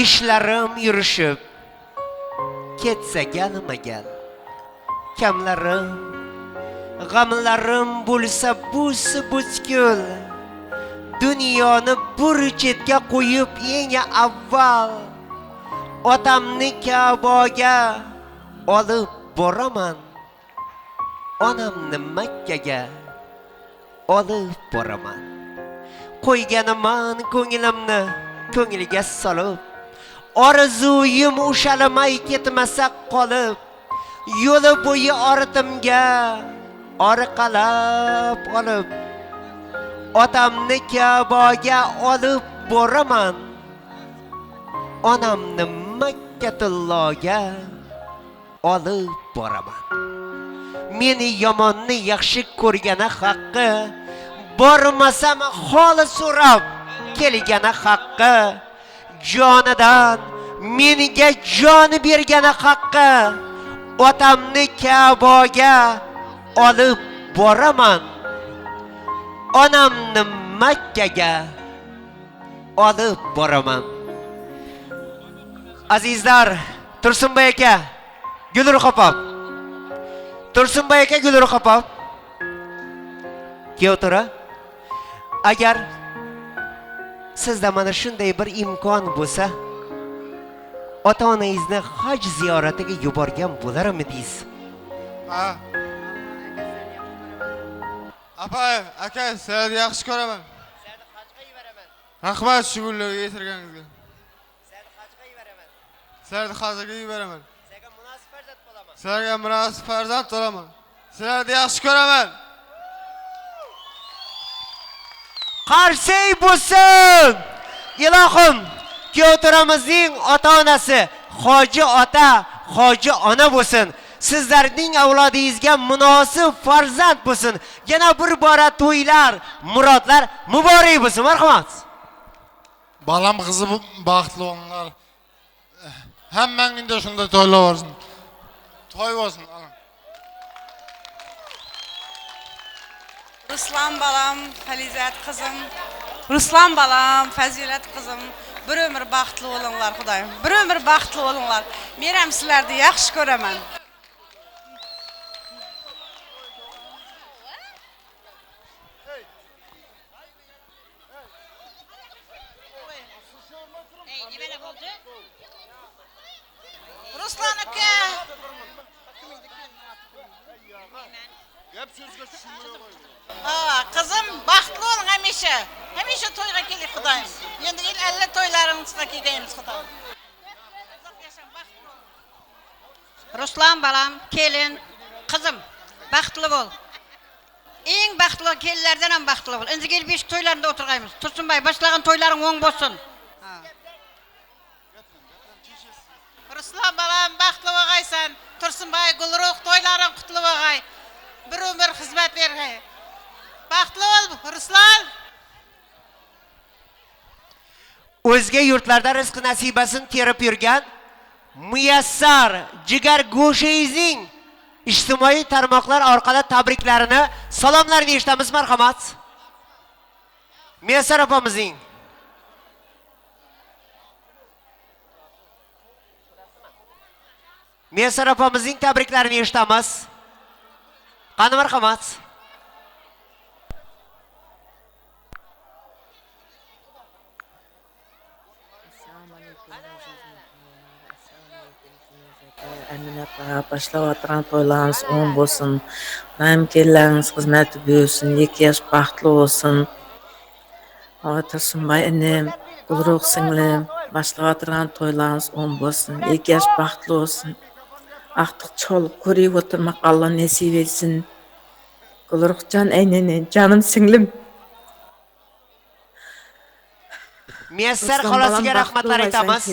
Ishlarim yurishib ketsa galma-gal. Kamlarim, g'amlarim bo'lsa busi butkul. Dunyoni bir chetga qo'yib eng avval otamni Ka'baga olib boraman. Onamni Makkaga olib boraman. Qo'yganiman ko'nglimni ko'ngliga solib, orzuyim ushalamay ketmasa qolib, yo'li bo'yi ortimga orqalab olib, otamni Ka'baga olib boraman. Onamni Makkatulloga olib boraman. Meni yomonni yaxshi ko'rgani haqqi, bormasam holi so'rab kelgani haqqi, jonidan menga jon bergani haqqi, otamni Ka'baga olib boraman. Onamni Makkaga olib boraman. Azizlar, Tursunboy aka, Gulruh opa. Tursunboy aka, Gulruh opa. Kuyov to'ra, agar sizda mana shunday bir imkon bo'lsa, ota-onangizni haj ziyoratiga yuborgan bo'larmidingiz? Ha. Apa, aka, sizlarni yaxshi ko'raman. Sizlarni hajga yubораman. Rahmat shu kunlarga yetirganingizga. Sizlarni hajga yubораman. Sizlarni hajga yubораman. Sizlarga munosib farzand bo'laman. Sizlarga munosib farzand bo'laman. Sizlarni yaxshi ko'raman. Qarsak bo'lsin. Ilohim, kuyov to'ramizning ota-onasi hoji ota, hoji ona bo'lsin. Sizlarning avlodingizga munosib farzand bo'lsin. Yana bir bora to'ylar, murodlar muborak bo'lsin. Marhamat. Balam qizi baxtli bo'linglar. Hammangizda shunday to'ylar bo'lsin. To'y bo'lsin. Ruslan balam, Falizat qizim. Ruslan balam, Fazilat qizim. Bir ömür baxtli bo'linglar, Xudoyim. Bir ömür baxtli bo'linglar. Men ham sizlarni yaxshi ko'raman. Ruslan aka. Qizim, baxtli bo'ling hamisha. Hamisha to'yga keling, Xudoyim. Endi 50 to'ylaringizga kelganmiz, Xudoyim. Ruslan balam, kelin, qizim, baxtli bo'l. Eng baxtli kelinlardan ham baxtli bo'l. Endi kelib 5 to'ylarida o'tirg'aymiz. Tursunboy, boshlagan to'ylaring o'ng bo'lsin. Ruslan balam, baxtli bo'lg'aysan. Tursunboy, Gulruh to'ylaring qutli bo'lg'ay. Bir umr xizmat berg'ay. Baxtli bo'l, Ruslan. O'zga yurtlarda rizq nasibasini terib yurgan Muyassar jigar go'shingizning ijtimoiy tarmoqlar orqali tabriklarini, salomlarini eshitamiz, marhamat. Muyassar opamizning. Muyassar opamizning tabriklarini eshitamiz. Qani marhamat. Əminə apa, başlab oturgan to'ylarınız o'ng bo'lsin. Xudoyim kelinlaringiz xizmati buyursin, 2 yosh baxtli bo'lsin. Tursunboy inim, Gulruh singlim, başlab oturgan to'ylarınız o'ng bo'lsin, 2 yosh baxtli bo'lsin. Aqtiq cholib ko'rib o'tirmoq Alloh nasib etsin. Gulruhjon aynini, jonim singlim. Muyassar xolasiga rahmatlar aytamiz.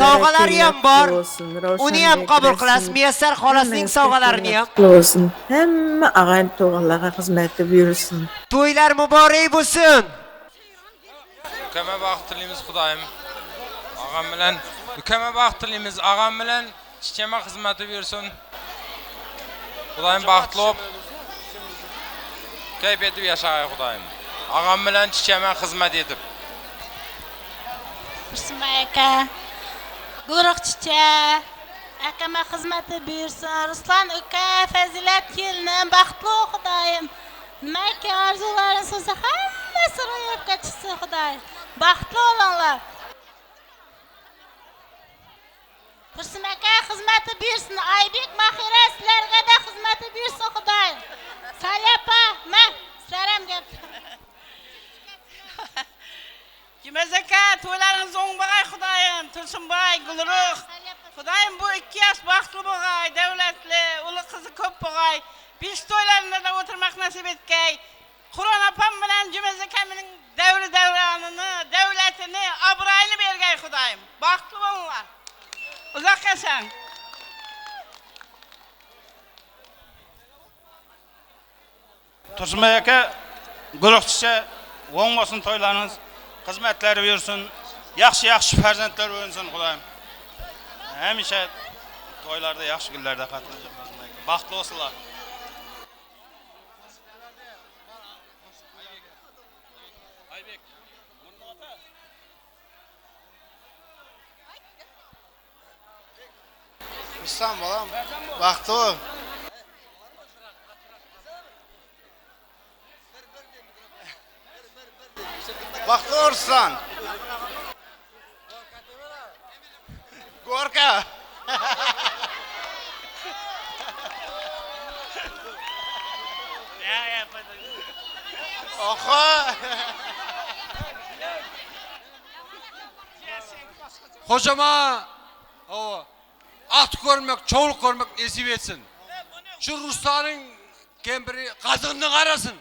Sovg'alari ham bor. Uni ham qabul qilasiz. Muyassar xolasining sovg'alarini ham. Bo'lsin. Hamma ag'ayin tug'anlarga xizmati buyursin. To'ylar muborak bo'lsin. Ukama baxt tilaymiz Xudoyim. Og'am bilan ukama baxt tilaymiz. Og'am bilan chichama xizmati buyursin. Xudoyim baxtli bo'lib, kayf etib yashag'ay Xudoyim. Og'am bilan chichama xizmat etib. Tursunbay aka, Gulruh chicha, akama xizmati buyursin. Ruslan uka, Fazilat kelinim, baxtli ol Xudoyim. Nimaki orzularingiz bo'lsa, hammasi ro'yobga chiqsin Xudoyim. Baxtli bo'linglar. Tursun aka xizmati buyursin. Aybek, Mahira sizlarga da xizmati buyursin Xudoyim. Salapa, ma, sizlar ham gap. Jumaz aka, to'ylaringiz o'ng bo'lg'ay Xudoyim. Tursunbay, Gulruh. Xudoyim bu ikki yosh baxtli bo'lg'ay, davlatli, uli qizi ko'p bo'lg'ay. Besh to'ylarida da o'tirmoq nasib etgay. Qur'on opam bilan Jumaz akamning davri davronini, davlatini, obro'yini bergay Xudoyim. Baxtli bo'linglar. Uzoq yashang. Tursunbay aka, Gulruh chicha, o'ng bo'lsin to'ylaringiz, xizmatlari buyursin, yaxshi-yaxshi farzandlar o'nsin Xudoyim. Hamisha to'ylarda, yaxshi kunlarda qatnashib, baxtli bo'lsinlar. Ruslan bolam, baxtli bo'l. Baxtli bo'l Ruslan. Gorka. Oho. Xo'jama, at ko'rmak, chovul ko'rmak nasib etsin. Şu Ruslan'ın kempiri qazig'ini qarasin.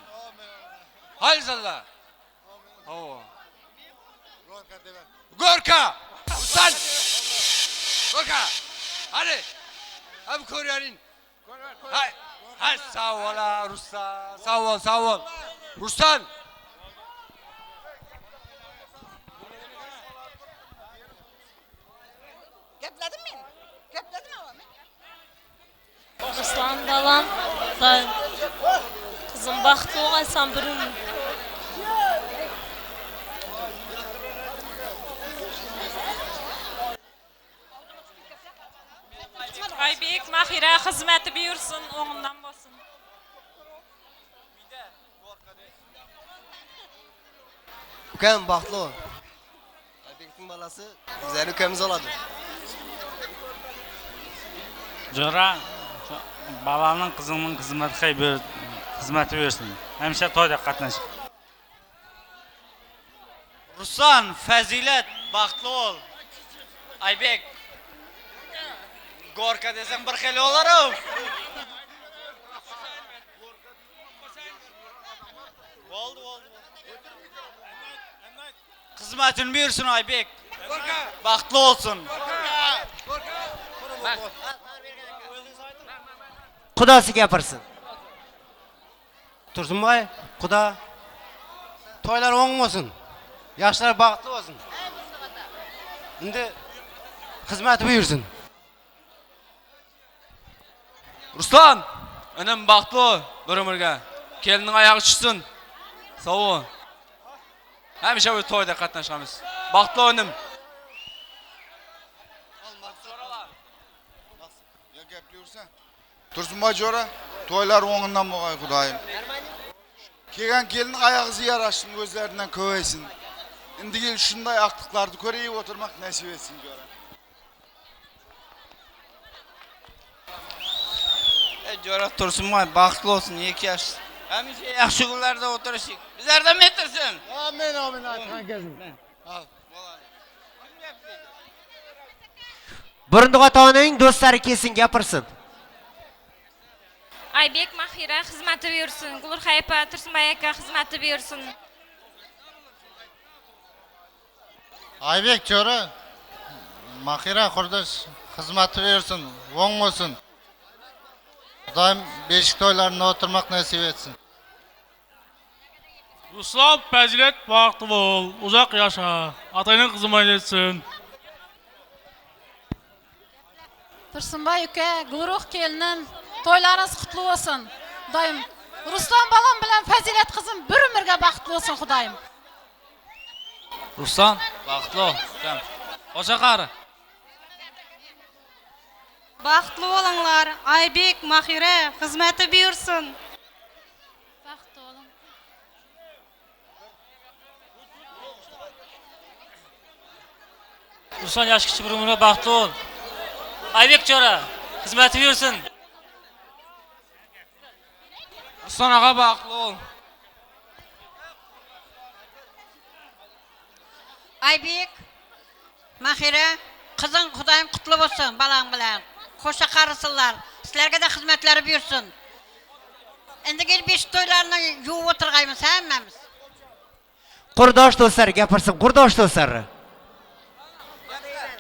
Hayzalla. Gorka! Ruslan! Gorka! Hadi! Hadi ko'rayarin. Hay, hay sağ ol ha Ruslan. Sağ ol, sağ ol. Ruslan! Gapladim men. Gapladim ama. Ruslan balam, Xudoyim. Qizim baxtli bo'lg'aysan bir umr. Aybek, Mahira xizmati buyursin, o'ngimdan bo'lsin. Ukam baxtli ol. Aybekning bolasi bizlarning ukamiz oladi. Jo'ra, balaning qizimning xizmati buyursin. Hamisha to'yda qatnashib. Ruslan, Fazilat, baxtli ol. Aybek, Gorka desam bir xil bo'lar-ku. Bo'ldi, bo'ldi. Xizmatini buyursin Aybek. Baxtli bo'lsin. Xudosi gapirsin. Tursunbay, Xudo to'ylar o'ng bo'lsin. Yoshlar baxtli bo'lsin. Endi xizmati buyursin. Ruslan, inim baxtli bo'l bir umrga. Kelinning oyog'i tushsin. Sog' bo'l. Hamisha bu to'yda qatnashamiz. Baxtli inim. Ya gaplayversan. Tursunbay jo'ra, to'ylar o'ng'idan bo'lg'ay Xudoyim. Kelgan kelin oyog'i yarashsin, o'zlaridan ko'paysin. Endigi shunday aqliqlarni ko'rib o'tirmoq nasib etsin jo'ra. Jo'ra Tursunbay baxtli bo'lsin, 2 yosh. Hamisha yaxshi kunlarda o'tirishik. Bizlardan metirsin. Amin, amin, aytgan kezim. Al. Burunduq otaning do'stlari kelsin, gapirsin. Aybek, Mahira xizmati buyursin. Gulruh opa, Tursunbay aka xizmati buyursin. Aybek jo'ra, Mahira qurdosh xizmati buyursin, o'ng bo'lsin. Xudoyim beshik to'ylarini o'tirmoq nasib etsin. Ruslan, Fazilat baxtli bo'l, uzoq yasha, atayning xizmat etsin. Tursunbay uka, Gulruh kelinim, to'ylaringiz qutlu bo'lsin. Xudoyim, Ruslan bolam bilan Fazilat qizim bir umrga baxtli bo'lsin Xudoyim. Ruslan baxtli ol. Ukam. Qo'sha qari. Baxtli bo'linglar. Aybek, Mahira, xizmati buyursin. Baxtli bo'ling. Ruslan yosh kichik bir umrga baxtli bo'l. Aybek jo'ra, xizmati buyursin. Ruslan ağa baxtli bo'l. Aybek, Mahira, qizing Xudoyim qutli bo'lsin balang bilan. Qo'sha qarisinlar. Sizlarga da xizmatlari buyursin. Endi kelib beshik to'ylarini yuvib o'tirg'aymiz hammamiz. Qurdosh do'stlar gapirsin, qurdosh do'stlar.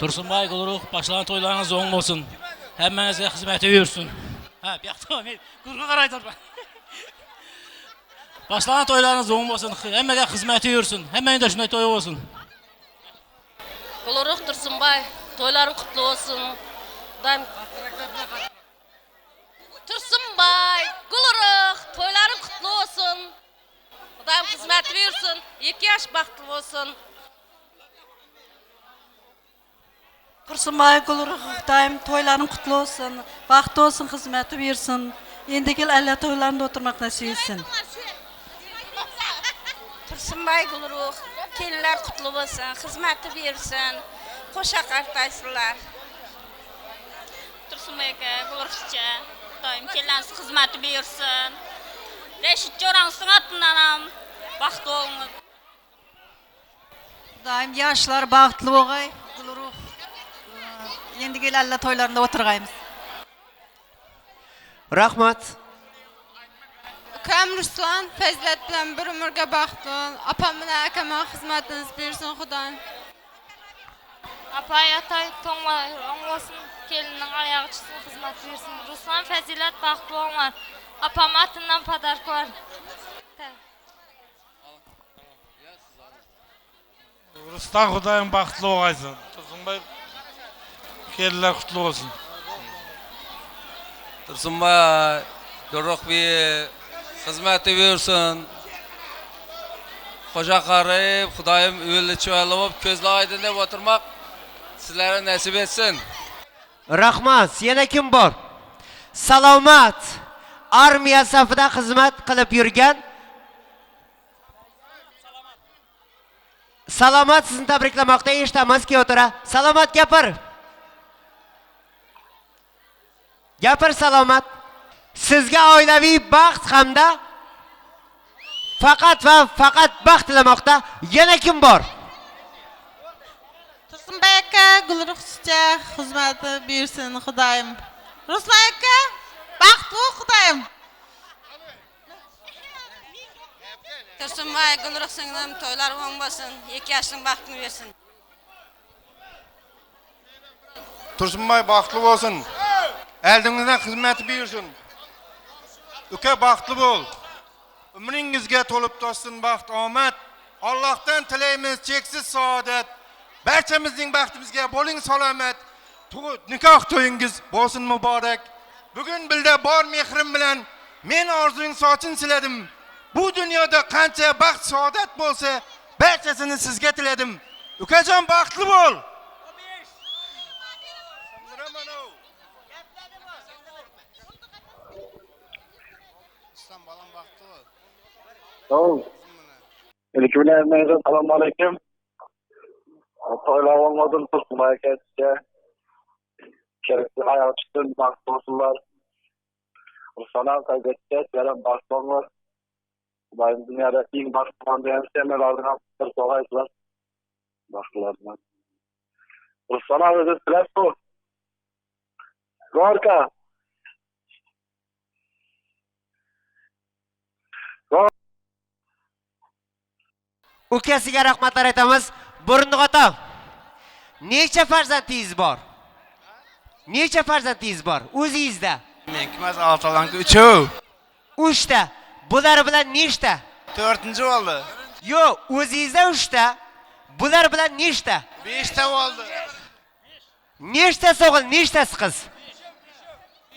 Tursunbay Gulruh başlagan toylarınız oң bolsun. Hemmenize hizmeti buyursun. Ha, bir yoqda men Gulruhga qaray turman. Başlagan toylarınız oң bolsun. Hemmaga xizmati yursin. Hammaning shunday to'yi bo'lsin. Gulruh Tursunbay, to'ylaring qutlu bo'lsin. Xudoyim Tursunbay, Gulruh, to'ylaring qutlu bo'lsin. Xudoyim xizmat buyursin. 2 yosh baxtli bo'lsin. Tursunbay, Gulruh, Xudoyim to'ylaring qutlu bo'lsin. Baxtli bo'lsin, xizmati buyursin. Endigi yil alla to'ylarida o'tirmoq nasib etsin. Tursunbay, Gulruh, kelinlar qutlu bo'lsin, xizmati buyursin. Qo'sha qartaysinlar. Tursunbay aka, Gulruhcha, Xudoyim kelinlarning xizmati buyursin. Rashid jo'rangizning otidan ham baxtli bo'ling. Xudoyim yoshlar baxtli bo'lg'ay. Gulruh. Endigi yil alla to'ylarida o'tirg'aymiz. Rahmat. Ukam Ruslan, Fazilat bilan bir umrga baxtli bo'l. Opam bilan akama xizmatiniz buyursin Xudoyim. Apay, atay, to'nglar o'ng bo'lsin, kelinning oyog'i tushsin, xizmat buyursin. Ruslan, Fazilat baxtli bo'linglar. Opam otimdan podark bor. Ruslan Xudoyim baxtli bo'lg'aysin. Tursunbay kelinlar qutlu bo'lsin. Tursunbay, Gulruh bir xizmati buyursin. Qo'sha qarib, Xudoyim yo'lni chiroyli bo'lib, ko'zlar oydin deb o'tirmoq sizlarga nasib etsin. Rahmat. Yana kim bor? Salomat. Armiya safida xizmat qilib yurgan Salomat sizni tabriklamoqda, eshitamiz ki o'tira. Salomat gapir. Gapir Salomat. Sizga oilaviy baxt hamda faqat va faqat baxt tilamoqda. Yana kim bor? Tursunbay aka, Gulruhcha, xizmati buyursin Xudoyim. Ruslan aka, baxtli bo'l Xudoyim. Tursunbay, Gulruh singlim, to'ylar o'ng bo'lsin, 2 yoshning baxtini bersin. Tursunbay baxtli bo'lsin. Eldingizdan xizmati buyursin. Uka baxtli bo'l. Umringizga to'lib toshsin baxt, omad. Allohdan tilaymiz cheksiz saodat. Barchamizning baxtimizga bo'ling salomat. Nikoh to'yingiz bo'lsin muborak. Bugun bilda bor mehrim bilan men orzuing sochin siladim. Bu dunyoda qancha baxt, saodat bo'lsa, barchasini sizga tiladim. Ukajon baxtli bo'l. Ilk assalomu alaykum. To'ylar olmadim, Tursunbay aka sizga. Kerakli oyoq tushsin, baxtli bo'lsinlar. Ruslan Fazilatga sizlar ham baxtli bo'linglar. Xudoyim dunyoda eng baxtli degan semalardan bir sog'aysizlar. Baxtlilardan. Ruslan o'zi sizlar-ku. Gorka. Ukasiga rahmatlar aytamiz. Burundiq ota, necha farzandingiz bor? Necha farzandingiz bor o'zingizda? Meniki emas, Alloh 3. 3 ta. Bular bilan nechta? 4-chi bo'ldi. Yo'q, o'zingizda 3 ta. Bular bilan nechta? 5 ta bo'ldi. Nechtasi o'g'il, nechtasi qiz?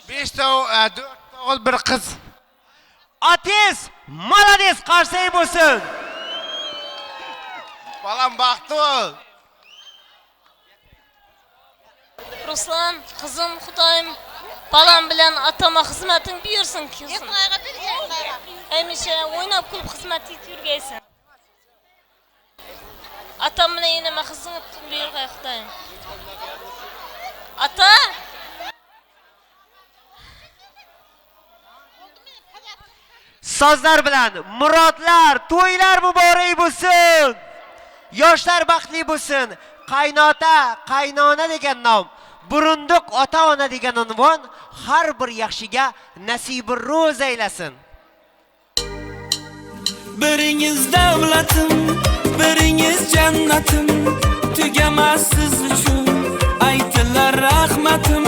5 ta, 4 ta o'g'il, 1 qiz. Otingiz, молодец, qarsak bo'lsin. Balam baxtli bo'l. Ruslan, qizim, Xudoyim balam bilan atama xizmating buyursin qizim. Hamisha o'ynab kulib xizmat etib yurgaysan. Atam bilan enama xizmat buyurgay Xudoyim. Ata! Sozlar bilan murodlar, to'ylar muborak bo'lsin. Yoshlar baxtli bo'lsin. Qaynota, qaynona degan nom, burunduq ota-ona degan unvon har bir yaxshiga nasibi ro'z aylasin. Biringiz davlatim, biringiz jannatim, tugamas siz uchun aytilar rahmatim.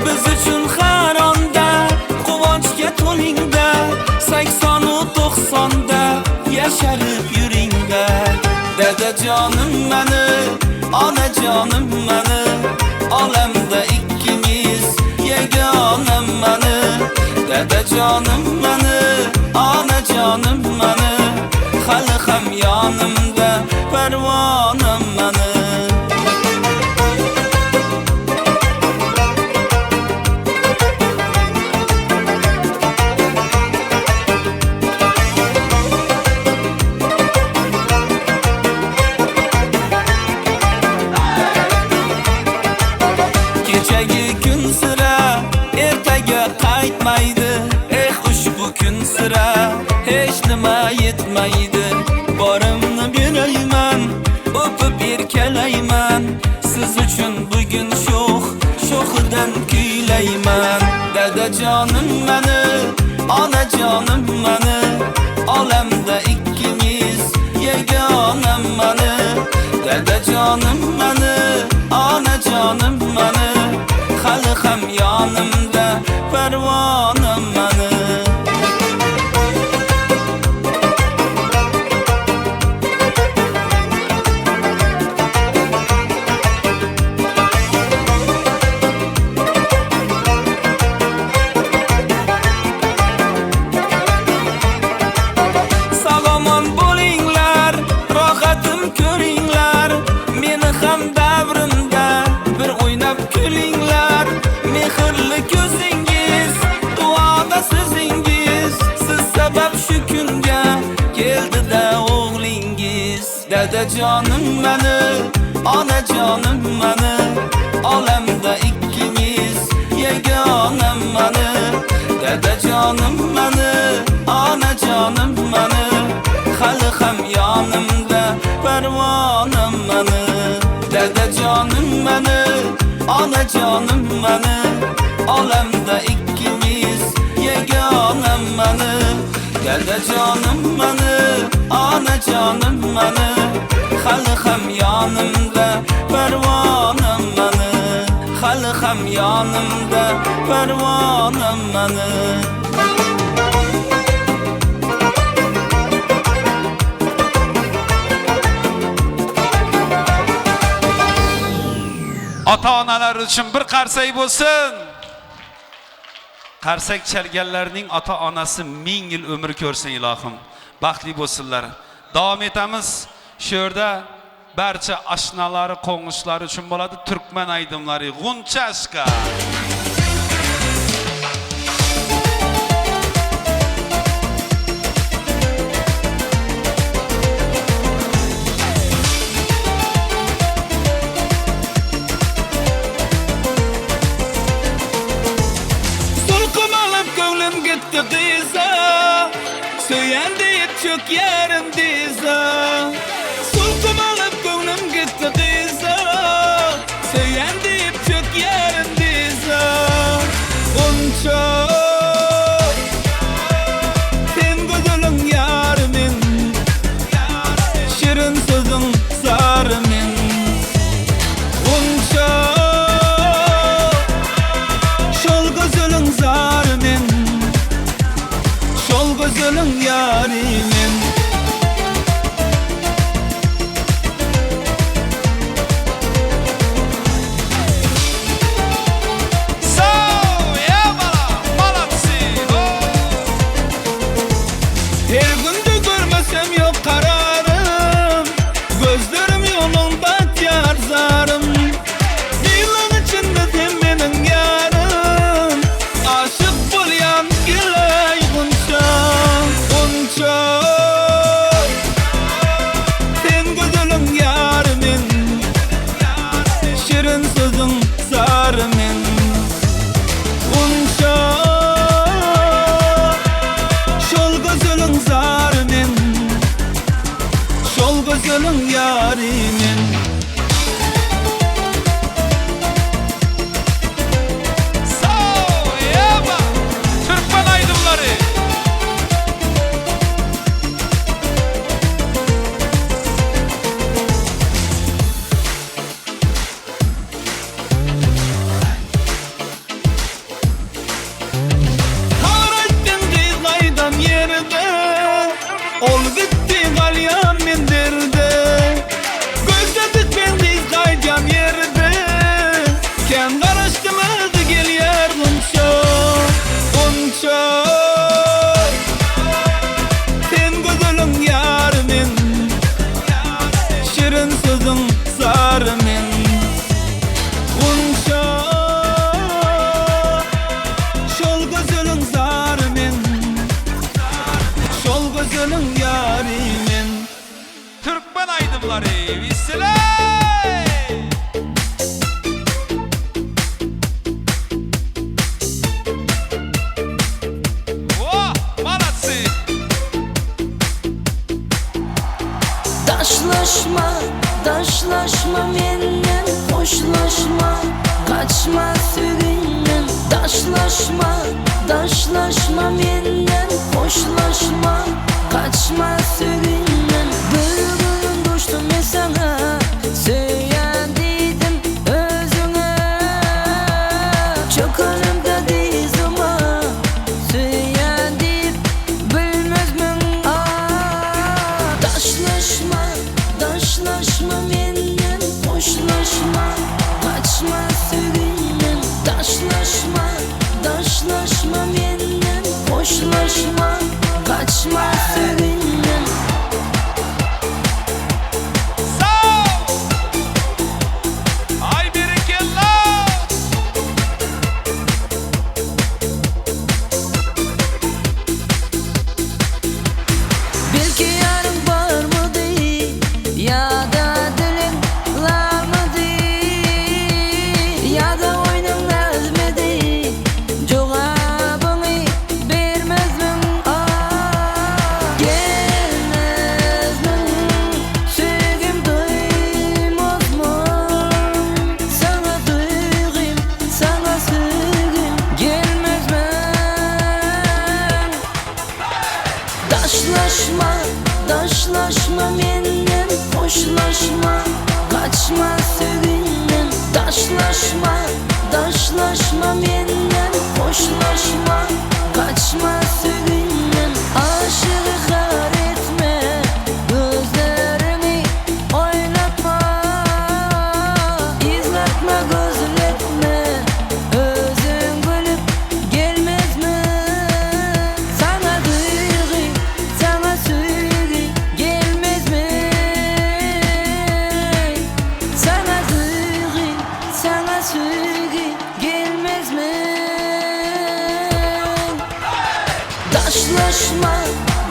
Biz uchun har onda quvonchga to'lingda, 80 u 90da yasharib yuringda. Dadajonim mani, onajonim mani, olamda ikkimiz yagonam mani. Dadajonim mani, onajonim mani, hali ham yonimda parvonam mani. Kechagi kun sira ertaga qaytmaydi, eh ushbu kun sira hech nima yetmaydi. Borimni berayman, o'pib erkalayman, siz uchun bugun sho'x sho'xidan kuylayman. Dadajonim mani, onajonim mani, olamda ikkimiz yagonam mani. Dadajonim mani, onajonim mani, hali ham yonimda parvonam mani. Sog'omon bo'linglar, rohatim ko'ringlar, meni ham davrimda bir o'ynab kulinglar. Mehrli ko'zingiz, duoda sizingiz, siz sabab shu kunga keldi-da o'g'lingiz. Dadajonim mani, onajonim mani, olamda ikkimiz yagonam mani. Dadajonim mani, onajonim mani, hali ham yonimda parvonam mani. Dadajonim mani, onajonim mani, olamda ikkimiz yagonam mani. Dadajonim mani, onajonim mani, hali ham yonimda parvonam mani. Hali ham yonimda parvonam mani. Ota-onalar uchun bir qarsak bo'lsin. Qarsak chalganlarning ota-onasi 1000 yil umr ko'rsin ilohim. Baxtli bo'lsinlar. Davom etamiz. Shu yerda barcha ashnalari, qo'ng'ishlari uchun bo'ladi turkman aydimlari G'uncha ashqa. Söyən deyip çok yarım diza, sulkum alıp gönlüm gitti kıza. Söyən deyip çok yarım diza. Gonca sen güzelim yarımın, şirin sözün zarımın. Gonca şol güzelim zarımın, şol güzelim yarimin. Şirin sözün zarı men. Gunça şol güzelin zarı men. Şol güzelin yarı men. Türkmen aydınları. Ol gitti galyan mindirdi. Gözledik ben kız kaycan yerde. Kem karıştımızı geliyor Gunça, Gunça. Sen güzelin yarı men. Şirin sözün zarı men. Gunça şol güzelin zarı men. Şol güzelin yarı men. Türkmen aydınları visile. Oh, молодцы. Daşlaşma, daşlaşma menden, hoşlaşma, kaçma süründen. Daşlaşma, daşlaşma menden, hoşlaşma, kaçma süründen. Bir gün düştüm ben sana, söylen dedim özüne. Çok önümde dizime, söylen deyip bilmez min. Daşlaşma, daşlaşma menden, hoşlaşma, kaçma süründen. Daşlaşma, daşlaşma menden, hoşlaşma, kaçma süründen. Ay berekella. Belki yarın var mı değil, ya da dilin var mı değil, ya da oyunun mı değil, cevabını vermez min. Gelmez min, sevgim duymaz mı? Sana duygum, sana sevgim gelmez min. Daşlaşma, daşlaşma menden, hoşlaşma, kaçma süründen. Daşlaşma, daşlaşma menden, hoşlaşma, kaçma süründen. Aşırı kar etme, gözlerini oynatma, izletme, gözletme, özün gülüp gelmez mi? Sana duygu, sana sevgi gelmez mi? Sana duygu, sana sevgi gelmez mi? Daşlaşma,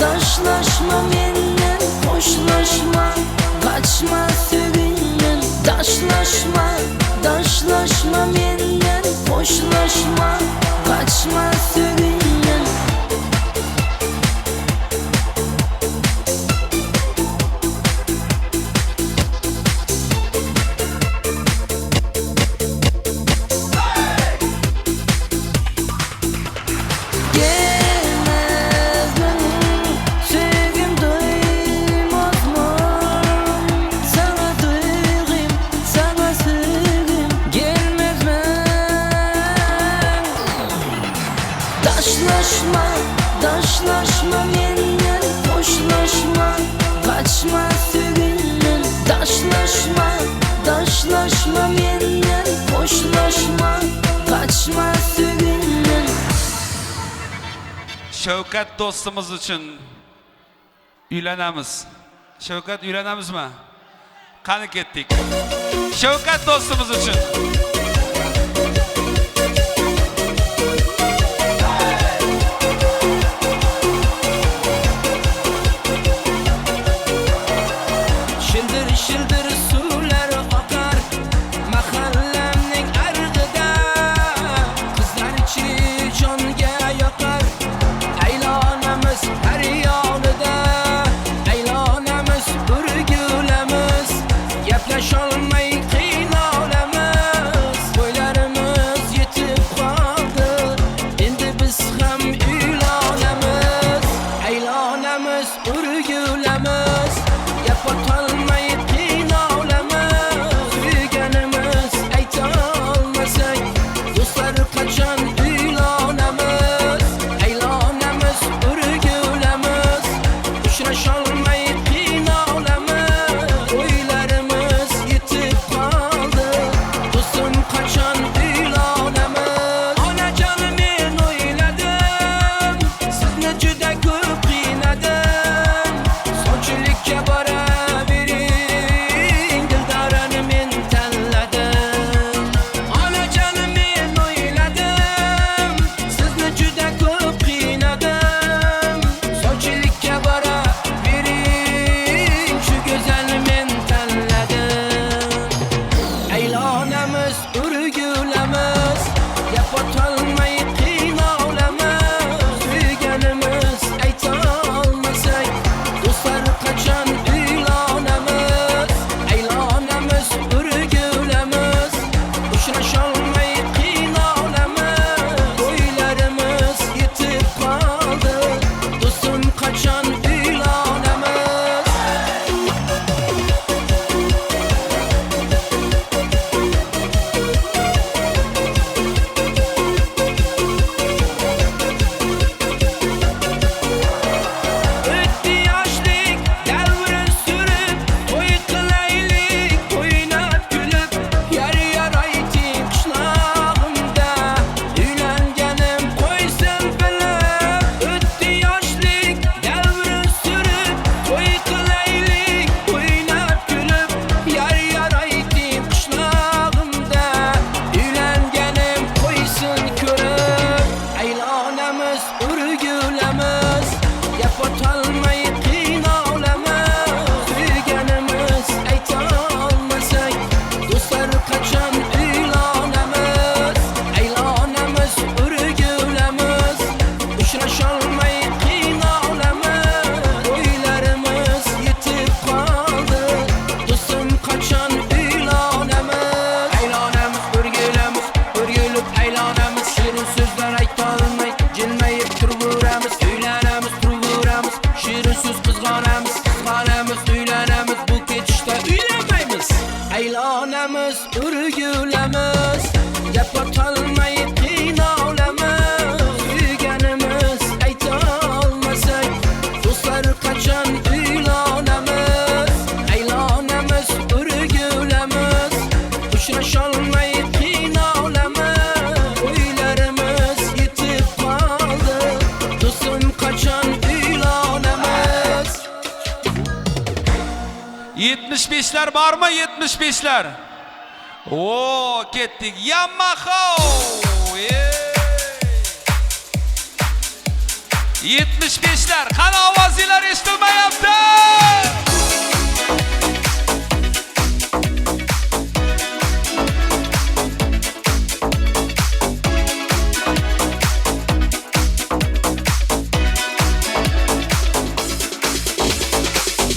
daşlaşma menden, hoşlaşma, kaçma süründen. Daşlaşma, daşlaşma menden, hoşlaşma, kaçma süründen. Gelmez min, sevgim duymaz mı? Sana duygum, sana sevgim gelmez mi? Daşlaşma, daşlaşma menden, hoşlaşma, kaçma süründen. Daşlaşma, daşlaşma menden, hoşlaşma, kaçma süründen. Shavkat do'stimiz uchun uylanamiz. Shavkat uylanamizmi? Qani ketdik. Shavkat do'stimiz uchun. Şildir şildir sular akar mahallede. Aylanamiz, o'rgulamiz, gap otolmay qiynalamiz. Suyganimiz aytolmasak, do'stlar qachon uylanamiz? Aylanamiz, o'rgulamiz, uchrasholmay qiynalamiz. O'ylarimiz yetib qoldi, do'stim qachon uylanamiz? O'tdi yoshlik davrin surib, to'y qilaylik, o'ynab kulib, yar yar ayting qishlog'imda, uylanganim qo'ysin bilib. O'tdi yoshlik davrin surib, to'y qilaylik, o'ynab kulib, yar yar ayting qishlog'imda, uylanganim qo'ysin ko'rib. Aylanamiz, o'rgulamiz, gap otolmay qiynalamiz. Suyganimiz aytolmasak, do'stlar qachon uylanamiz? Aylanamiz, o'rgulamiz, uchrasholmay qiynalamiz. O'ylarimiz yetib qoldi, do'stim qachon uylanamiz? Aylanamiz, o'rgulamiz, o'rgulib aylanamiz, shirin so'zlar aytolmay jilmayib turaveramiz. Uylanamiz, turaveramiz, shirin so'z qizg'onamiz, qizg'onamiz, uylanamiz, bu ketishda uylanmaymiz. Aylanamiz, o'rgulamiz, gap otolmay qiynalamiz. Suyganimiz aytolmasak, do'stlar qachon uylanamiz? Aylanamiz, o'rgulamiz, uchrasholmay qiynalamiz. O'ylarimiz yetib qoldi, do'stim qachon uylanamiz? 75'ler var mı? 75'ler. Oo, ketdik. Yamaha. 75'ler. Qani ovozinglar eshitilmayapti.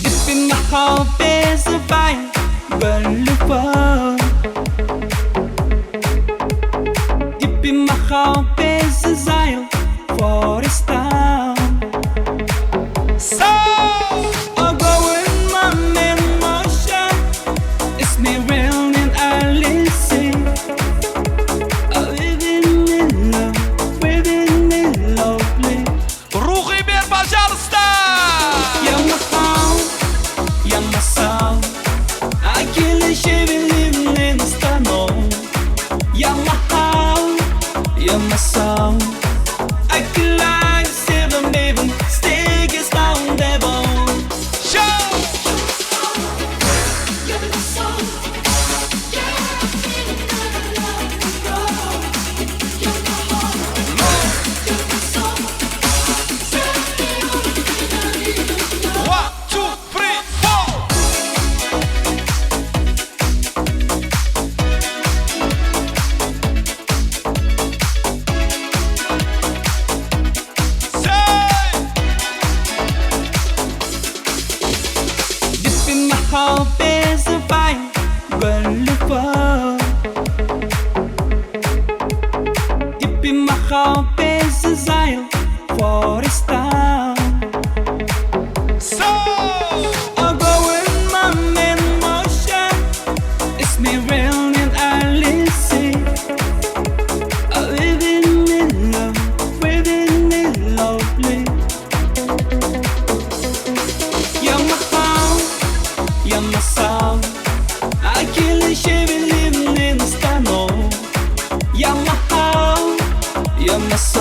Deep in my heart there's a fire burning far. Deep in my heart there's a desire for a star. So I go in my man motion. It's me round and I listen. Living in love, living in lovely. Ruhi ber, пожалуйста. You're my heart, you're my soul. I can't live in Istanbul. You're my heart, you're my soul. I can like seven baby, stick is down devil. Show. One, two, three, four. Deep in my heart there's a fire burning far. Deep in my heart there's a desire for a star. So I go in my man motion. It's me round and I listen. Living in love, living in lovely. You're my heart, you're my soul. I can't live in Istanbul. You're my heart, you're my soul.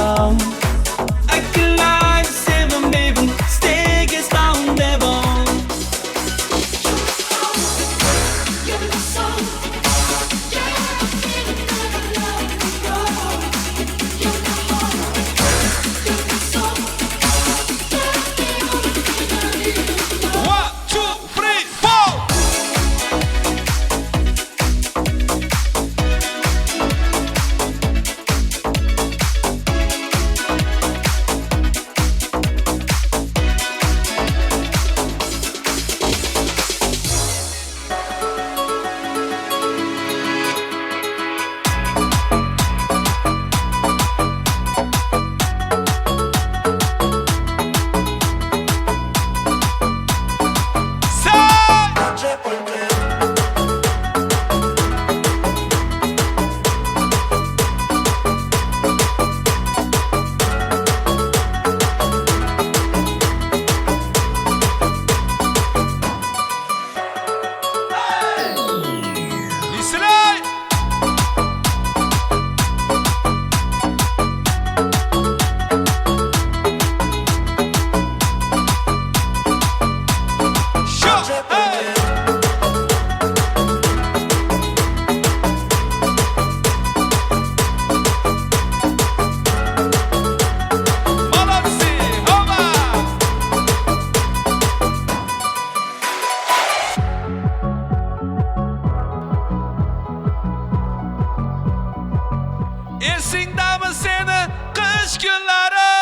Esingdami seni qish kunlari?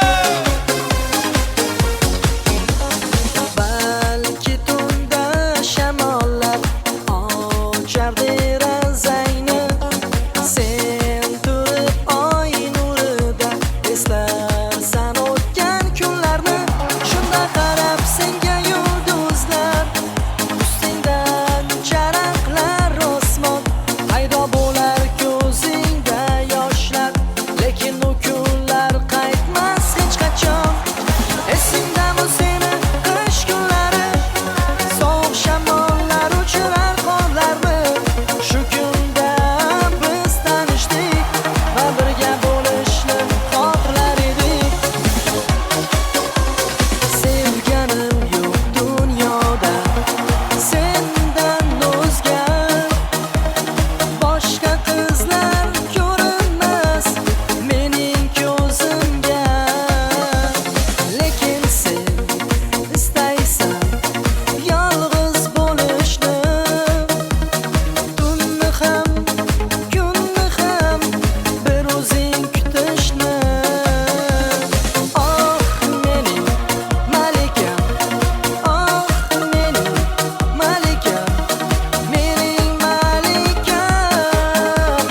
Balki tunda shamollar ochar derazangni, sen turib oy nurida eslarsan o'tgan kunlarni. Shunda qarab senga yulduzlar, ustingdan charaqlar osmon, paydo bo'lar ko'zingda yoshlar, lekin u kunlar qaytmas hech qachon. Esingdami seni qish kunlari, sovuq shamollar uchirar qorlarni. Shu kunda biz tanishdik va birga bo'lishni xohlar edik. Sevganim yo'q dunyoda sendan o'zga, boshqa qizlar ko'rinmas mening ko'zimga. Lekin sen istaysan yolg'iz bo'lishni, tunni ham kunni ham bir o'zing kutishni. Oh mening malikam, oh mening malikam, mening malikam,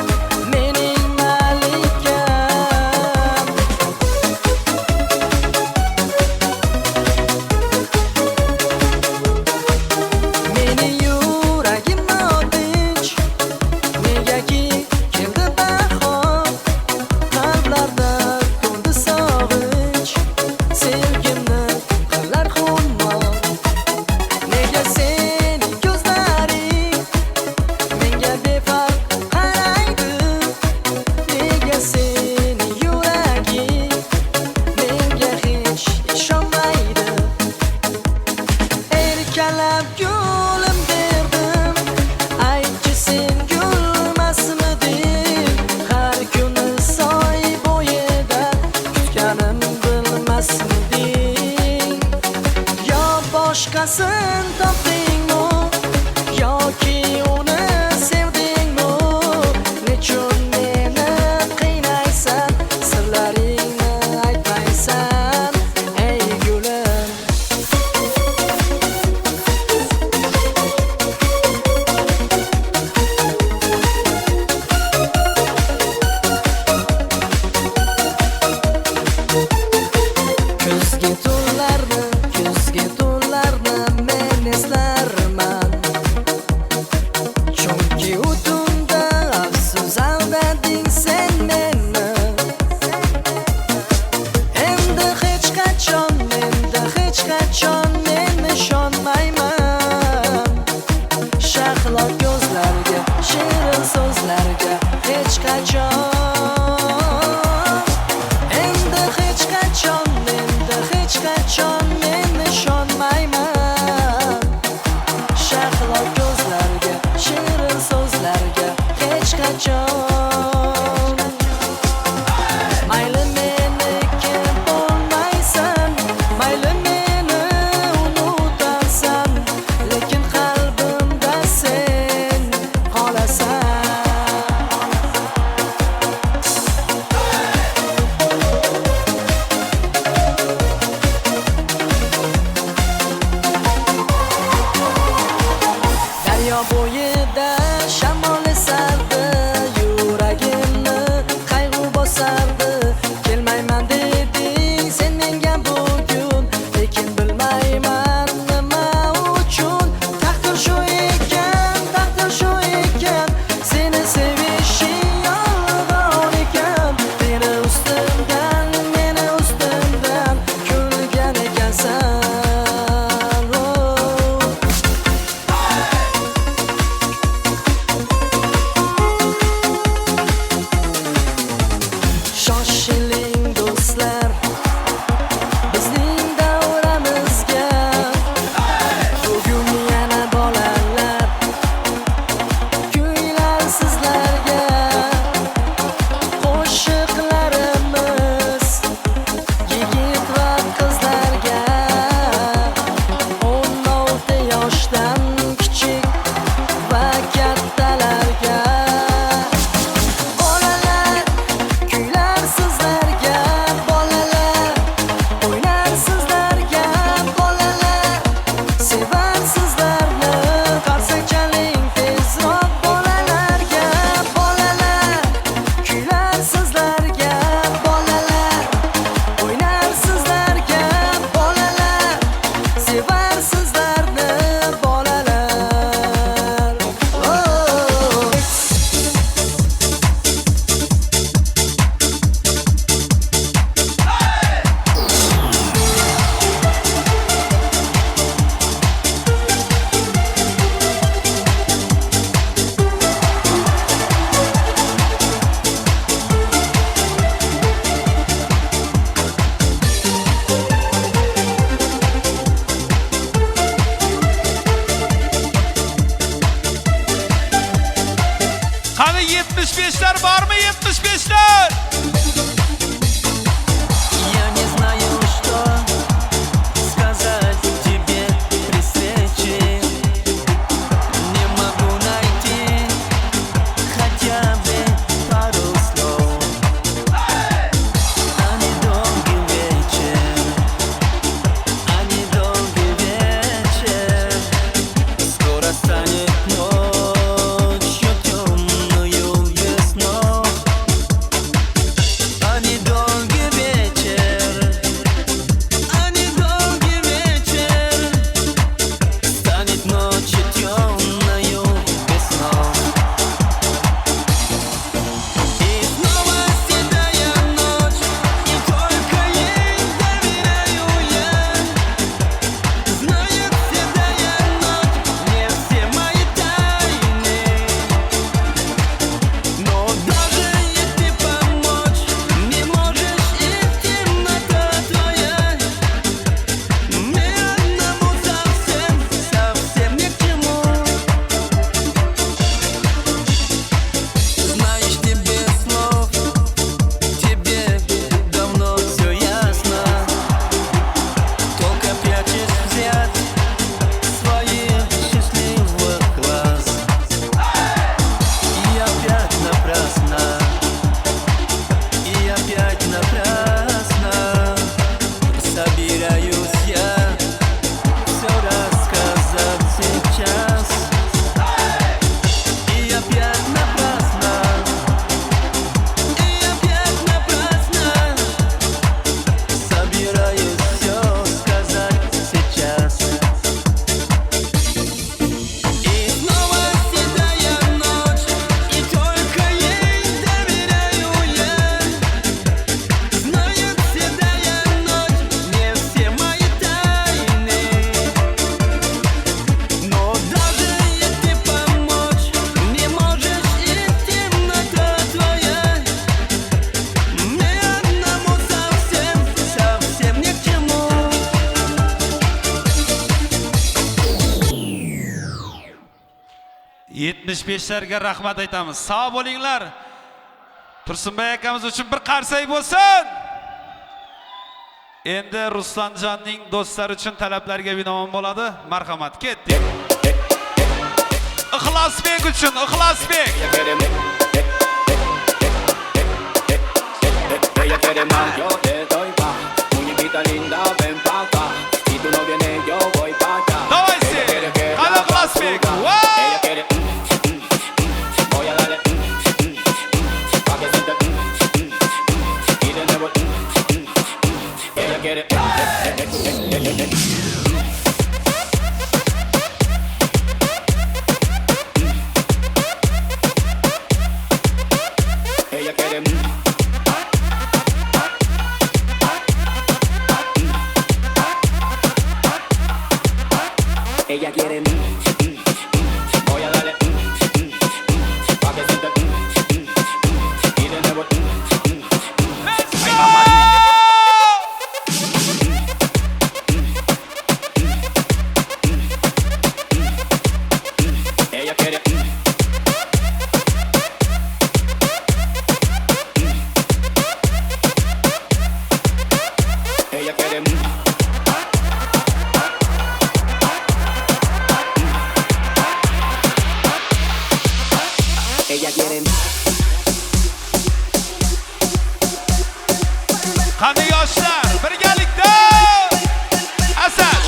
mening malikam. Meni yuragim notinch, negaki keldi bahor, qalblarda to'ldi sog'inch, sevgimni qilar xumor. Nega sening ko'zlaring menga befarq qaraydi, nega sening yuraging menga hech ishonmaydi. Erkalab gulim derdim, aytchi sen gulmasmiding? Har kuni soy bo'yida kutganim bilmasmiding? Yo boshqasin topdingmi, yoki uni sevdingmi? Nechun meni qiynaysan, sirlaringni aytmaysan, ey gulim? Kuzgi tunlarni, kuzgi tunlarni men eslarman, chunki u tunda afsus aldading sen meni. Endi hech qachon, endi hech qachon men ishonmayman shahlo ko'zlarga, shirin so'zlarga hech qachon. Endi hech qachon, endi hech qachon men ishonmayman shahlo ko'zlarga, shirin so'zlarga hech qachon. Mayli meniki bo'lmaysan, mayli meni unutasan, lekin qalbimda sen qolasan. Daryo bo'yida shamol esardi, yurak Bormi 75lar? Я не знаю, что сказать тебе при встрече. Не могу найти хотя бы пару слов. А недолгий вечер, а недолгий вечер скоро станет ночью темную без снов. А недолгий вечер, а недолгий вечер станет ночью темною без снов. И снова седая ночь, и только ей доверяю я. Знает седая ночь не все мои тайны, но даже и ты помочь не можешь, и темнота твоя мне одному совсем, совсем ни к чему. Знаешь, тебе слов, тебе давно все ясно. Только прячешь взгляд своих счастливых глаз. И опять напрасно, и опять напрасно собираюсь я все рассказать сейчас. И опять напрасно, и опять напрасно собираюсь все сказать сейчас. И снова седая ночь, и только ей доверяю я. Знает седая ночь не все мои тайны, но даже и ты помочь не можешь, и темнота твоя мне одному совсем, совсем ни к чему. 75larga rahmat aytamiz. Sog' bo'linglar. Tursunboy akamiz uchun bir qarsak bo'lsin. Endi Ruslanjonning do'stlari uchun talablarga binoan bo'ladi. Marhamat, ketdik. Ixlosbek uchun, Ixlosbek. Ella quiere más, yo te doy más. Muñequita linda, ven pa' acá. Si tú no vienes, yo voy pa' allá. Давайте. Ella quiere que Qani la Ixlosbek. basura. Ella quiere, voy a darle, pa' que sienta, y de nuevo, ella quiere, Ella quiere, Ella quiere, voy a darle, pa' que sienta, y de nuevo, Let's go! Ella quiere, Ella quiere, Ella quiere. Qani yoshlar, birgalikda! Asal!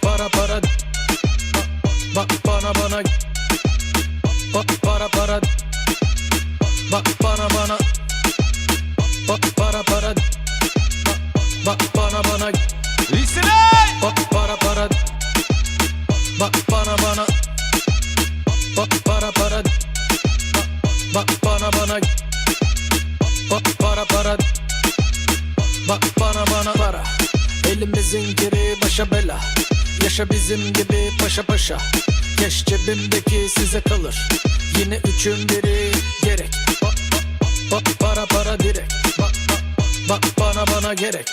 Para para bana bana para para bana bana para para bana bana para para bana bana para para bana bana para para. Bana bana para. Elimizin kiri başa bela. Yaşa bizim gibi paşa paşa. Keş cebimdeki size kalır. Yine üçün biri gerek. Para para direkt. Bana bana gerek.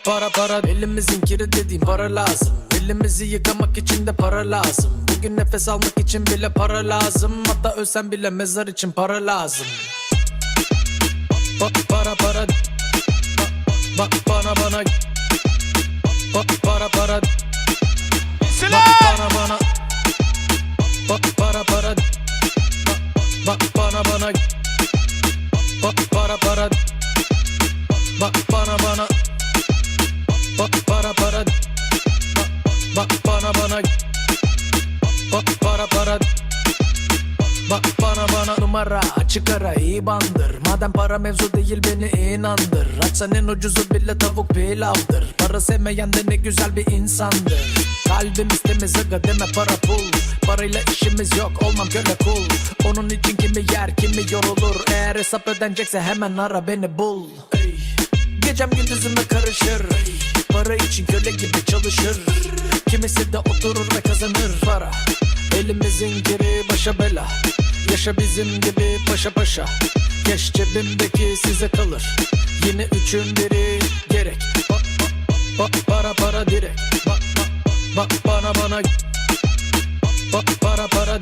Para para. Elimizin kiri dediğim para lazım. Elimizi yıkamak için de para lazım. Bugün nefes almak için bile para lazım. Hatta ölsem bile mezar için para lazım. Para para. Bana bana. Para para. Bana bana. Para para. Bana bana. Para para. Bana bana. Para para. Bana bana. Para para. Bana bana. Numara açık ara iyi bandır. Madem para mevzu değil beni inandır. Açsan en ucuzu bile tavuk pilavdır. Para sevmeyen de ne güzel bir insandır. Kalbimiz temiz aga deme para pul. Parayla işimiz yok olmam köle kul. Onun için kimi yer kimi yorulur. Eğer hesap ödenecekse hemen ara beni bul. Ey. Gecem gündüzüme karışır. Ey. Para için köle gibi çalışır. Kimisi de oturur ve kazanır para. Elimizin kiri başa bela. Yaşa bizim gibi paşa paşa. Keş cebimdeki size kalır. Yine üçün biri gerek. Para para direkt. Bana bana. Para para.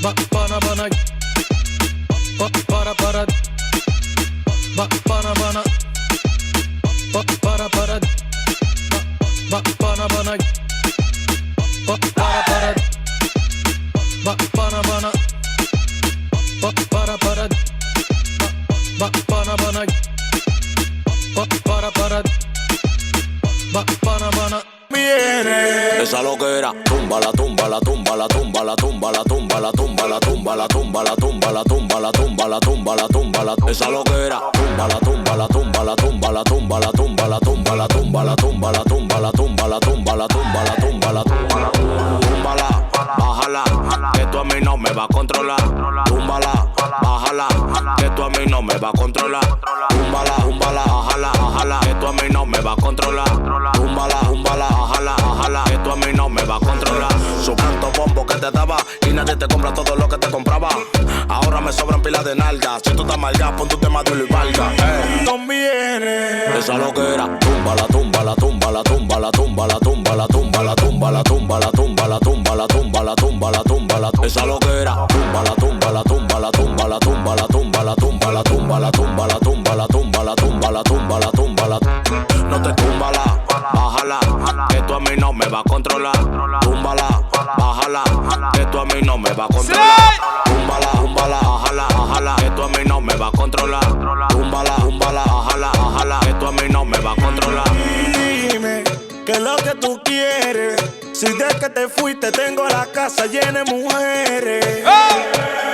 Bana bana. Para para. Bana bana. Para para. Bana bana. Para para. Bana bana. Para para. Bana bana. Para para. Bana bana. Esa loquera, tumba la tumba la tumba la tumba la tumba la tumba la tumba la tumba la tumba la tumba la tumba la tumba la tumba la tumba la esa loquera, tumba la tumba la tumba la tumba la tumba la tumba la tumba la tumba la tumba la tumba la tumba la tumba la tumba la tumba la tumba túmbala, bájala, que tú a mí no me va a controlar. Túmbala, bájala, que tú a mí no me va a controlar. Túmbala, túmbala, bájala, bájala, que tú a mí no me va a controlar. Túmbala, túmbala, bájala, bájala, que tú a mí no me va a controlar. Su canto bombo que te daba y nadie te compra todo lo que te compraba. Ahora me sobran pilas de nalgas. Si tú estás malga, pon tu tema de Luis Valga. Conviene. Esa loquera, tumba la tumba la tumba la tumba la tumba la tumba la tumba la tumba la tumba la tumba la tumba la tumba la tumba la tumba la esa loquera, tumba la tumba la tumba la tumba la tumba la tumba la tumba la tumba la tumba la tumba la tumba la tumba la tumba la tumba la no te túmbala, bájala, que tú a mí no me va a controlar. Túmbala, bájala, que tú a mí no me va a controlar. Túmbala, túmbala, bájala, bájala, que tú a mí no me va a controlar. Túmbala, túmbala, bájala, bájala, que tú a mí no me va a controlar. Dime qué es lo que tú quieres. Si de que te fuiste tengo la casa llena de mujeres.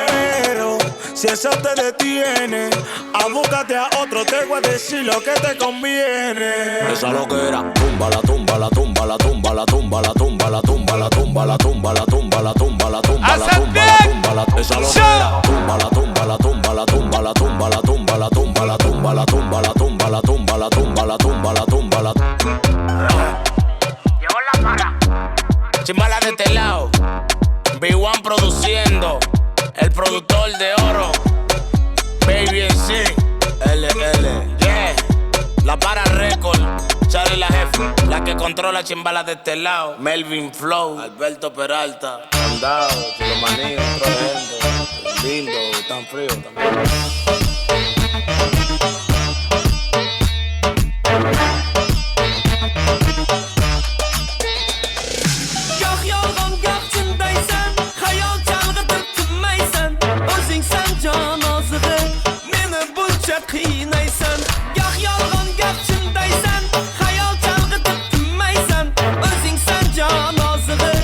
Pero si eso te detiene, a búscate a otro, te voy a decir lo que te conviene. Esa loquera, tumba la tumba la tumba la tumba la tumba la tumba la tumba la tumba la tumba la tumba la tumba la tumba la tumba la tumba la esa loquera, tumba la tumba la tumba la tumba la tumba la tumba la tumba la tumba la tumba la tumba la tumba la tumba la tumba la tumba la. Llegó la para. Chimbala de este lado, B1 produciendo, el productor de oro, Baby en sí, LL, yeah, La Para Record, Charlie la jefa, la que controla Chimbala de este lado, Melvin Flow, Alberto Peralta, Andao, Chilomaní, otro gente, lindo, tan frío también. Qiynaysan goh yolg'on goh chindaysan xayol chalg'itib tinmaysan o'zingsan jon ozig'i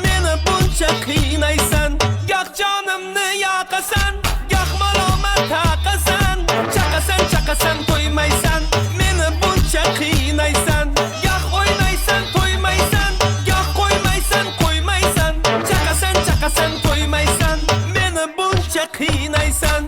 meni buncha qiynaysan goh jonimni yoqasan goh malomat taqasan chaqasan chaqasan to'ymaysan meni buncha qiynaysan goh o'ynaysan to'ymaysan goh qo'ymaysan qo'ymaysan chaqasan chaqasan to'ymaysan meni buncha qiynaysan.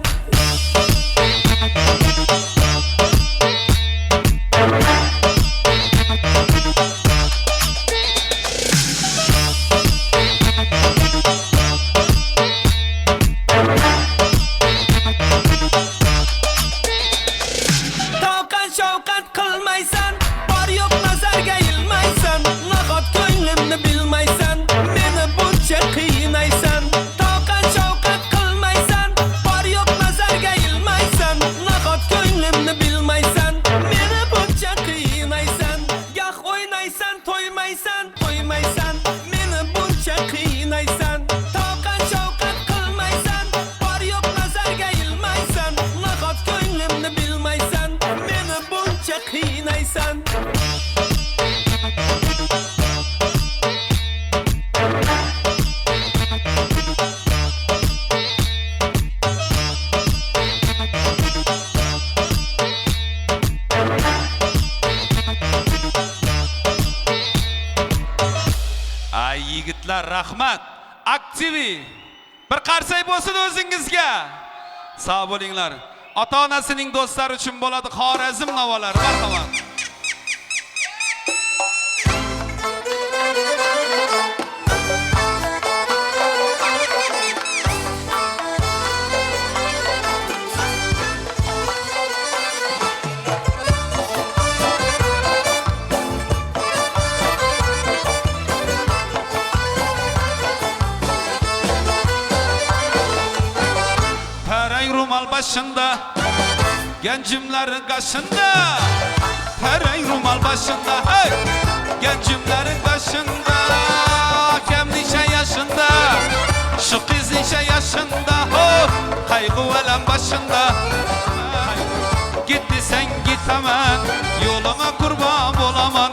qiynaysan. Ay yigitlar, rahmat. Aktivi. Bir qarsak bo'lsin o'zingizga. Sog' bo'linglar. Ota-onasining do'stlari uchun bo'ladi Xorazm navolari. Marhamat. Başında, gencimlerin kaşında, pereng rumal başında, hey! Gencimlerin başında, hakem neçe yaşında, şu kız neçe yaşında, ho! Kaygı velen başında. Gitti sen git hemen, yoluna kurban olaman,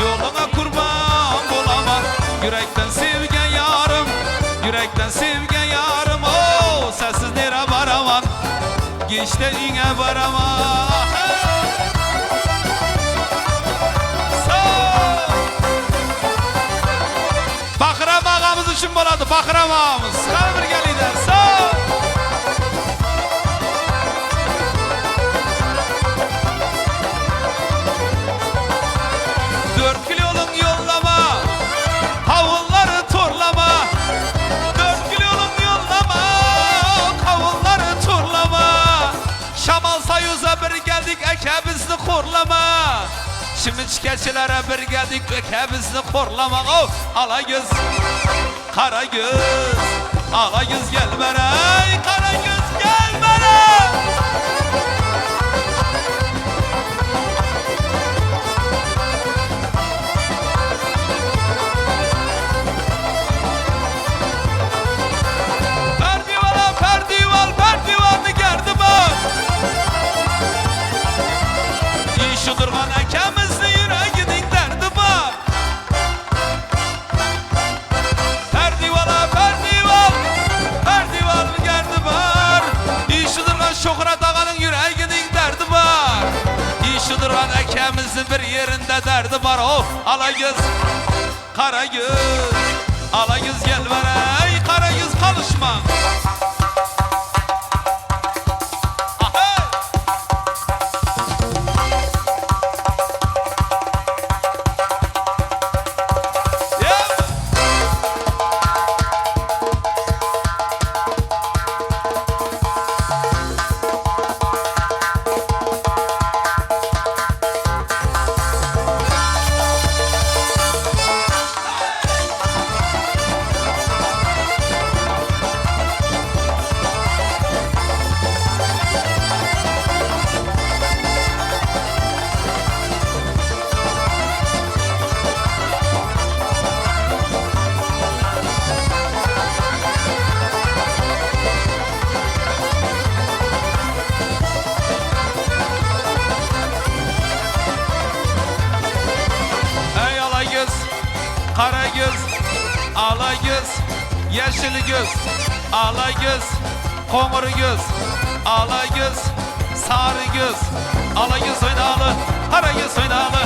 yoluna kurban olaman. Yürekten sevgen yarım, yürekten sevgen yarım, oh! Sensiz nere varaman? Geçte üne varama. Bahram ağamız üçün boladı, Bahram ağamız. Qani birgalikda. Sağ. Dört kilolun yollama, kavunları torlama. 4 kilolun yollama, kavunları torlama. Şamal sayuza bir geldik, eke bizni xorlama. Şimişkeçilere bir geldik, eke bizni xorlama. Oh, ala göz, kara göz, ala göz gel bere, kara göz gel bere. Perdivala, perdival, perdivanı gerdi bak. İşi durgan ekemizni yüreğinin derdi var. Perdivala, perdival, perdival gerdi var. İşi durgan Şohrat ağanın yüreğinin derdi var. İşi durgan ekemizin bir yerinde derdi var. Oh, ala göz, kara göz, ala göz gel ver ey, kara göz konuşma. Kara göz, ala göz, yeşil göz, ala göz, qo'ng'ir göz, ala göz, sarı göz, ala göz oynalı, qara göz oynalı,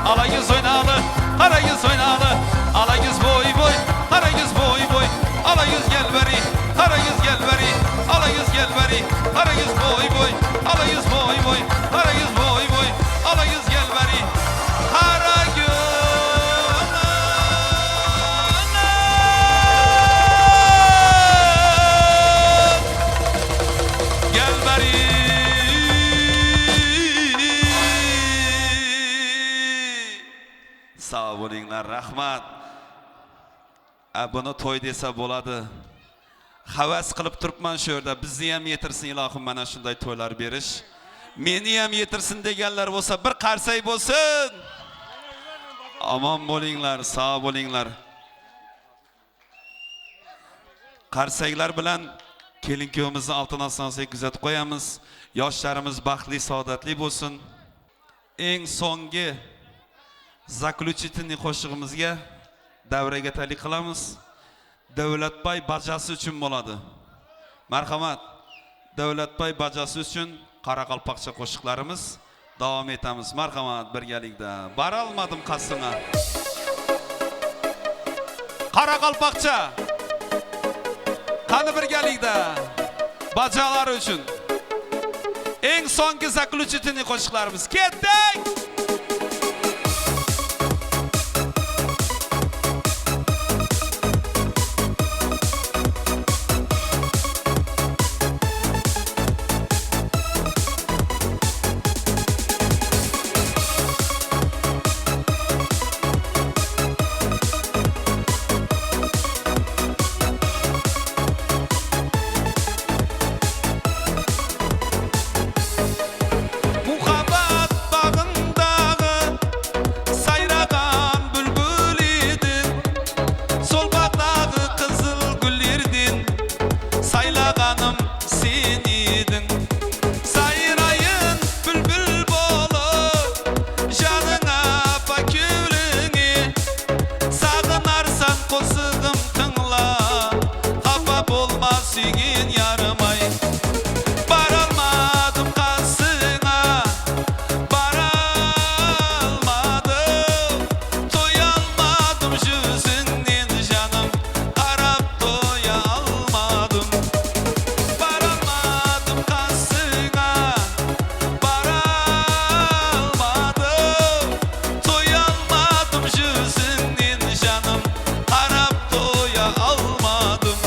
ala göz oynalı, qara göz oynalı, ala göz boy boy, qara göz boy boy, ala göz gel beri, qara göz gel beri, ala göz gel beri, qara göz boy boy, ala göz boy boy, qara göz boy boy, ala göz gel beri, qara göz. Sog' bo'linglar, rahmat. Buni to'y desa bo'ladi. Havas qilib turibman shu yerda. Bizni ham yetirsin ilohim mana shunday to'ylar berish. Meni ham yetirsin deganlar bo'lsa bir qarsak bo'lsin. Omon bo'linglar, sog' bo'linglar. Qarsaklar bilan kelin kuyovimizni oltin ostonasiga kuzatib qo'yamiz. Yoshlarimiz baxtli, saodatli bo'lsin. Eng so'nggi заключительный qo'shig'imizga davraga talik qilamiz. Davlatboy bajasi uchun bo'ladi. Marhamat. Davlatboy bajasi uchun qoraqalpoqcha qo'shiqlarimiz davom etamiz. Marhamat birgalikda. Borolmadim qasdimga. Qoraqalpoqcha. Qani birgalikda. Bajalar uchun. Eng so'nggi заключительный qo'shiqlarimiz. Ketdik! Muhabbat bağındağı sayragan bülbül idin, sol bağdağı qızıl güllerdin saylağanım sen idin. Sayrayın bülbül bolup janına pakülüne, sağınarsan qo'shig'im tingla, xafa bo'lma suygan yarim ay. Baralmadım qasding'a, baralmadım, to'yolmadim yuzingdan canım, qarab to'ya olmadim. Baralmadım qasding'a, baralmadım, to'yolmadim yuzingdan canım, qarab to'ya olmadim.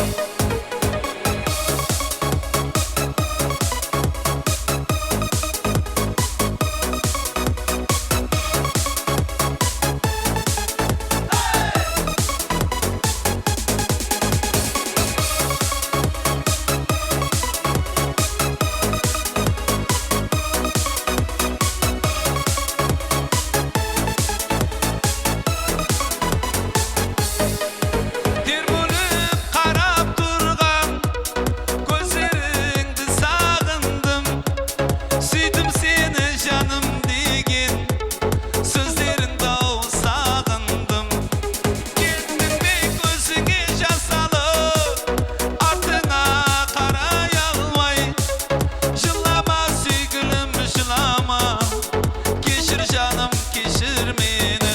Termulib qarab turgan ko'zlaringni sog'indim, suydim seni jonim degan so'zlaringni sog'indim. Ketdingmi ko'zingga jasalib, ortingga qaray olmay, jilama suygulim jilama, kechir jonim kechir meni.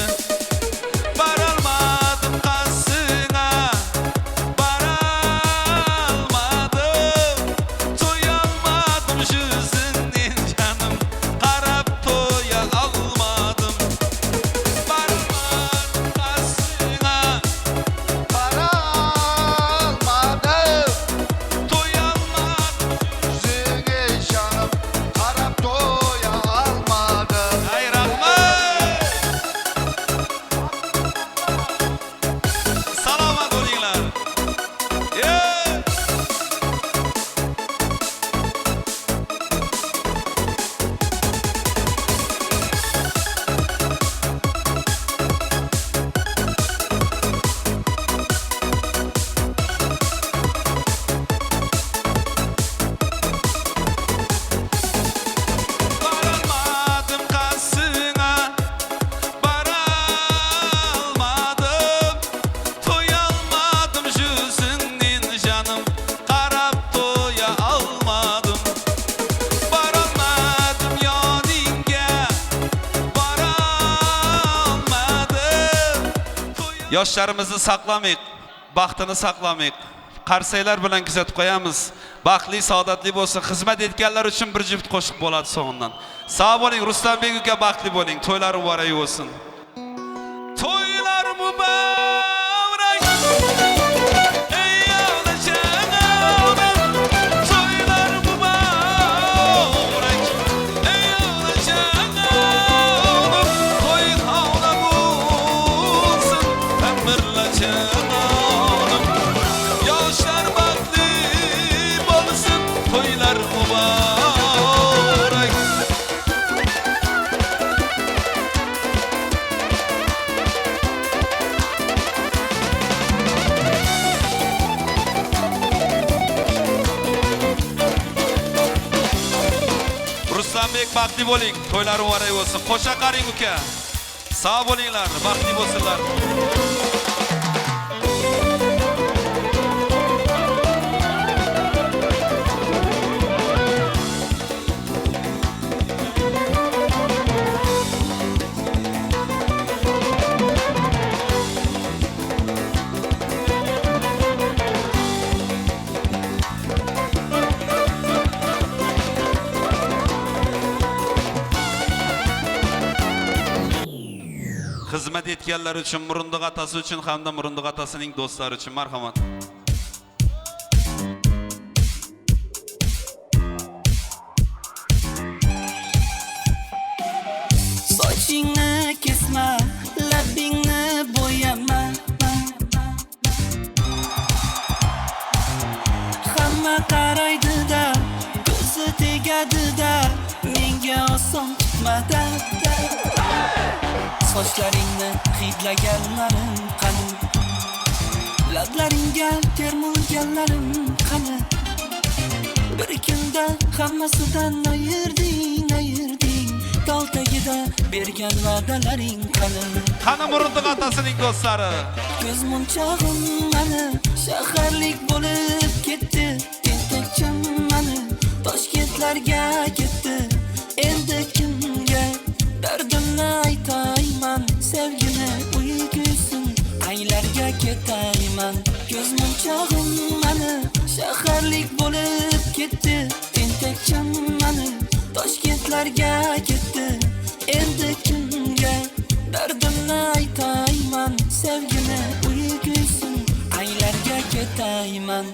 Baralmadım qasding'a, baralmadım, to'yolmadim yuzingdan canım, qarab to'ya olmadim. Baralmadım qasding'a, Baralmadım, to'yolmadim yuzingga canım, qarab to'ya olmadim. Ay rahmat! Salomat bo'linglar. Yeah! Baralmadım qasding'a, baralmadım, to'yolmadim yuzingdan canım, qarab to'ya olmadim. Baralmadim yoningga, baralmadim. Yoshlarimizni saqlamaylik, baxtini saqlamaylik. Qarsaylar bilan kuzatib qo'yamiz. Baxtli, saodatli bo'lsin. Xizmat etganlar uchun bir juft qo'shiq bo'ladi so'ngidan. Sog' bo'ling Rustambek uka, baxtli bo'ling. To'ylar muborak bo'lsin. To'ylar muborak. Ey onajonim, to'ylar muborak. Ey onajonim, to'yxona bo'lsin, amirlajonim. Yoshlar baxtli bo'lsin, to'ylar muborak. Baxtli bo'ling, to'ylar muborak bo'lsin. Qo'sha qaring uka. Sog' bo'linglar, baxtli bo'lsinlar. Xizmat etganlar uchun, Murundiq otasi uchun hamda Murundiq otasining do'stlari uchun marhamat. Sochingni kesma, labingni bo'yama. Hamma qaraydi-da, ko'zi tegadi-da, menga oson tutma-da. Sochlaringni hidlaganlarim qani, lablaringga termulganlarim qani. Bir kunda hammasidan ayirding, ayirding. Tol tagida bergan va'dalaring qani. Qani Murundiq otasining do'stlari. Ko'z munchog'im mani shaharlik bo'lib ketdi. Tentakcham mani Toshkentlarga ketdi. Endi kimga dardimni aytayman, sevgini uyi kuysin, qaylarga ketayman. Ko'z munchog'im mani shaharlik bo'lib ketdi. Tentakcham mani Toshkentlarga ketdi. Endi kimga dardimni aytayman, sevgini uyi kuysin, qaylarga ketayman.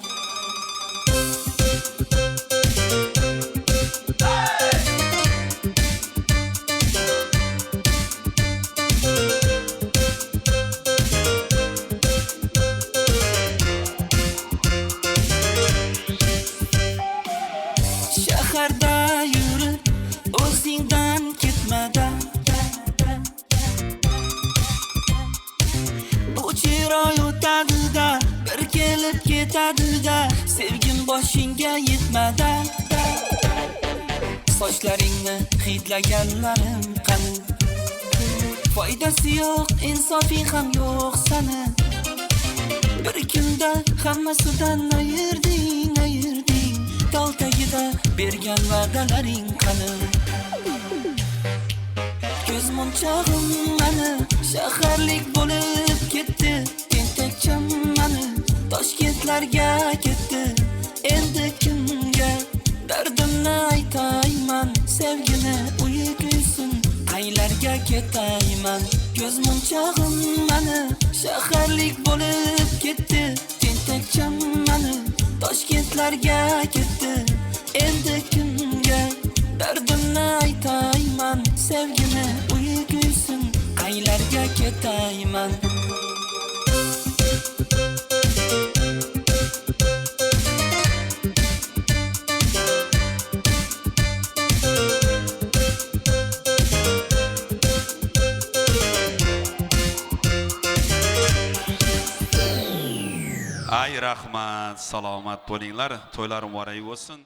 Shaharda yurib o'zingdan ketmada, bu chiroy o'tadi-da, bir kelib ketadi-da, sevgim boshingga yetmada. Sochlaringni hidlaganlarim qani, foydasi yo'q, insofing ham yo'q sani. Bir kunda hammasidan ayirding, ayirding. Tol tagida bergan va'dalaring qani. Ko'z munchog'im mani shaharlik bo'lib ketdi. Tentakcham mani Toshkentlarga ketdi. Endi kimga dardimni aytayman, sevgini uyi kuysin, qaylarga ketayman. Ko'z munchog'im mani shaharlik bo'lib ketdi. Tentakcham mani Toshkentlarga ketdi. Endi kimga dardimni aytayman, sevgini uyi kuysin, qaylarga ketayman. Ay rahmat, salomat bo'linglar, to'ylar muborak bo'lsin.